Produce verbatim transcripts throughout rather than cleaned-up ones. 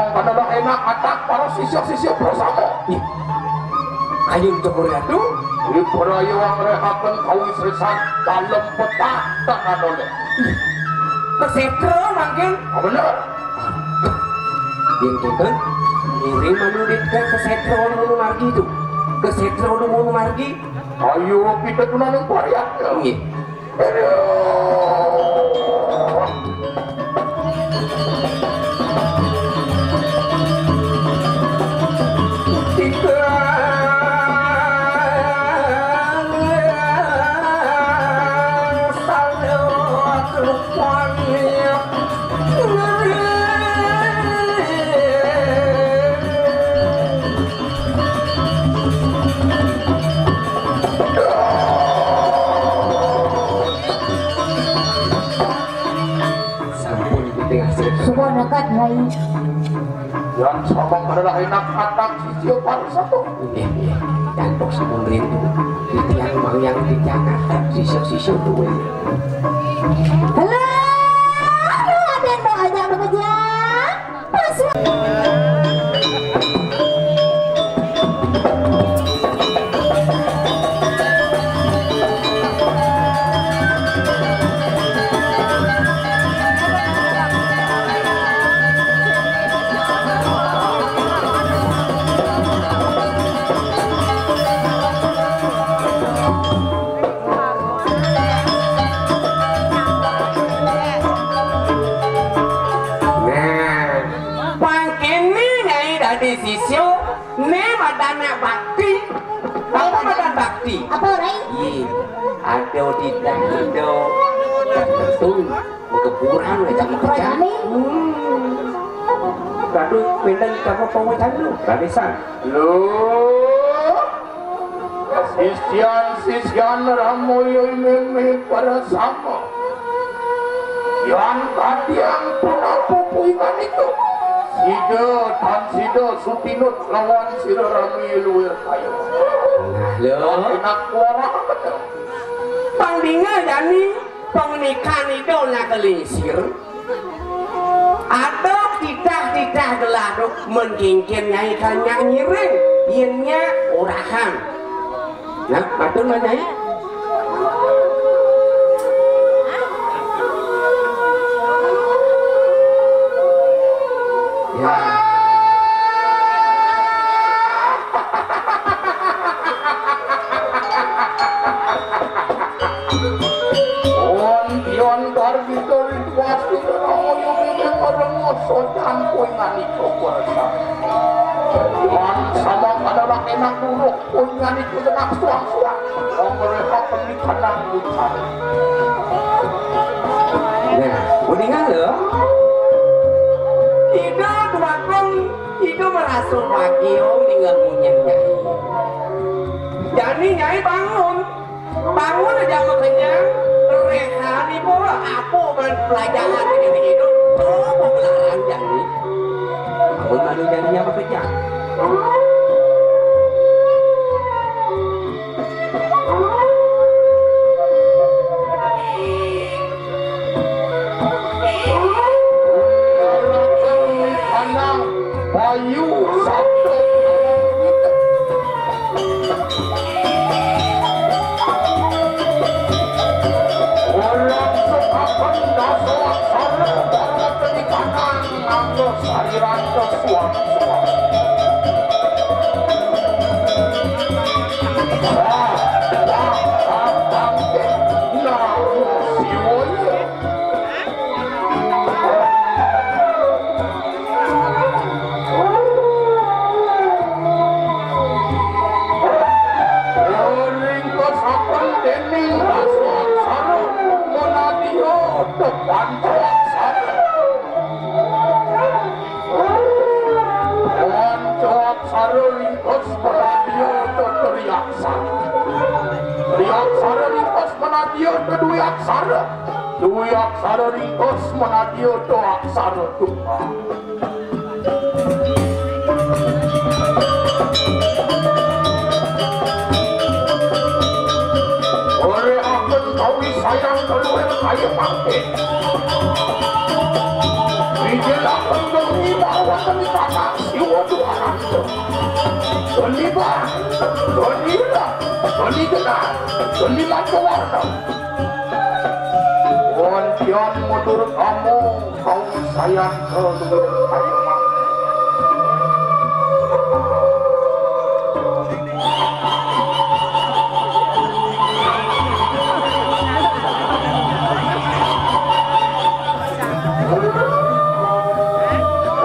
Adalah enak atak para sisya-sisya bersama. Ih, ayo, Cokor Ratu. Ibraya wangrehaken kawisésan dalem petah tanah oleh. Kesetra mangkin. Oh, bener. Yen kénten, ngiring manudit ke kesetra anu margi itu. Kesetra anu margi. Ayo kita tunaning pariat. Nggih. Sampun, Gusti Ratu. Suwun lekat, Rai. Yan sabab adalah enak anak sisya para satu. Nggih, nggih. Yan tok sampun rindu. Titiang mangyang titiang anak sisya-sisya duwe. Halo, aduh, Raden, mau ajak bekerja. Nah, pangkene Nyai dadi sisya, ne madana bakti. Apa madan bakti? Apa, Rai? Iya, ada di dahida. Betul, keburan aja makejang. Rai. Hmm. Aduh, pindah kita apa pawacan lu? Radisan. Lu. Sisyan-sisyan Ramaya meme para sama. Yan kadiang punapa puingan itu. Sida tan sida supinut lawan sira rami luwir kaya. Nah, lho. Enak kuara betul. Pangdinga jani pangnikan Ida nak lingsir. Ada titah-titah gelah duk men kingkin Nyai kanyak ngiring, yen nya orahan. Nah, matur, Nyai. Ya. Wonten Gargita Ridwasti Rangaya Mimit Parenga Socan Kuingan Iko Kuarsa. Lan sama adalah enak buruk Kuingan Iko Senak Suang-suang. Wong mereka pernikahan bukan. Nah, mendingan lho. Ida dumateng, Ida merasa bahagia ninggal munyen Nyai. Jani Nyai bangun. Bangun aja makenyang, rehan ibu apa man pelajaran ini hidup, coba belaran jani. Bangun malu jani apa kenyang. Bayu sabda. Orang sekapen dasa aksara, para teni kanang nganggo sariran kesuang-suang. Wah, wah, wah, bangkit. Nah, siwa iya. Ringkos akan dening rasa aksara, menadia tepanca aksara. Panca aksara ringkos menadia teteriaksara. Triaksara ringkos menadia tedui aksara. Dwi aksara ringkos menadia to aksara tunggal. Ore akan kawi sayang keluar kaya mangke. Inggih lampun bengi mawon menika taksih waduh aranto. Beni bang, beni ireng, beni genah, beni mancawarna. Wonten mudur kamu kaum sayan keluhur ayu mang.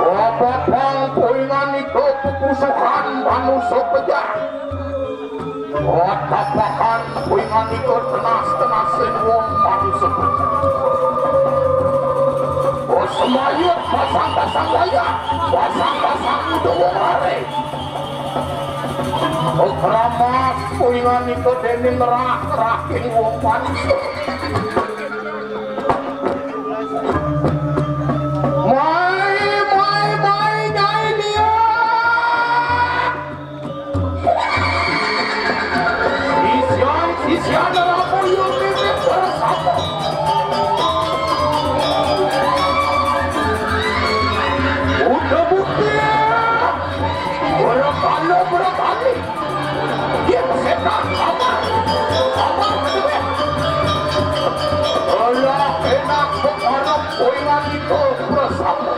Wababang kuingan iko pupusuhan manusa pejah. Watapakan kuingan iko tenas-tenasin wong manusa pejah. Wasemayut pasang-pasang wayah, pasang-pasang uda wong lare. Kramat kuingan iko dening rah-rahing wong manusa. Mai, mai, mai, Nyai Liang. Sisian, sisian Ratu Yuni bersama. Udah bukti. Berakana, berakana. Dia setan, sabar, sabar, sabar. Alah, enak kok orang poingan itu bersama.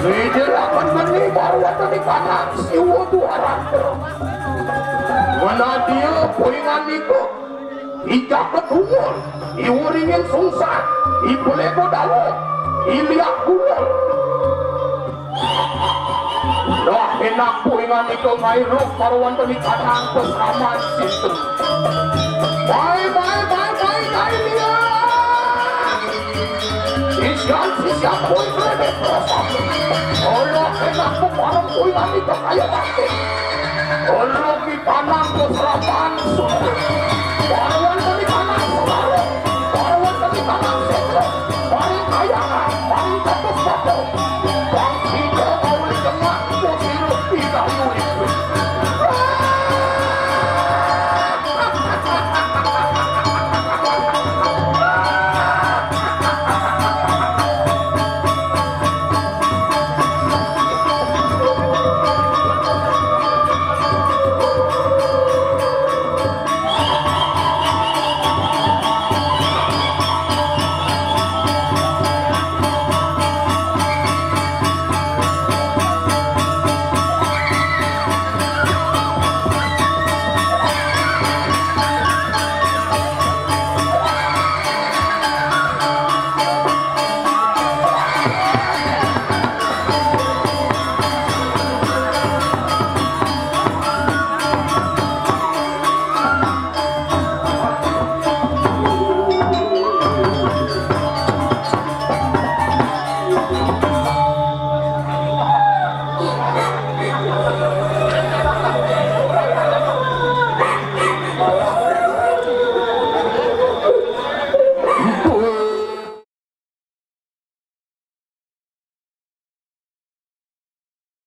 Ngidiraken meni marwateni kanang siwa duaranta. Menadia poingan nika, ijak kedungun, iwuringin sungsat, ipelego dawa, iliak gulung. Lah enak poingan nika ngairuh marwateni kanang pesraman situ. Bae, bae, bae, bae, bae, liang. Sisian, sisian, poingan nika. Lah enak pepareng poingan nika kaya mati. Ora ki panang pesraman situ.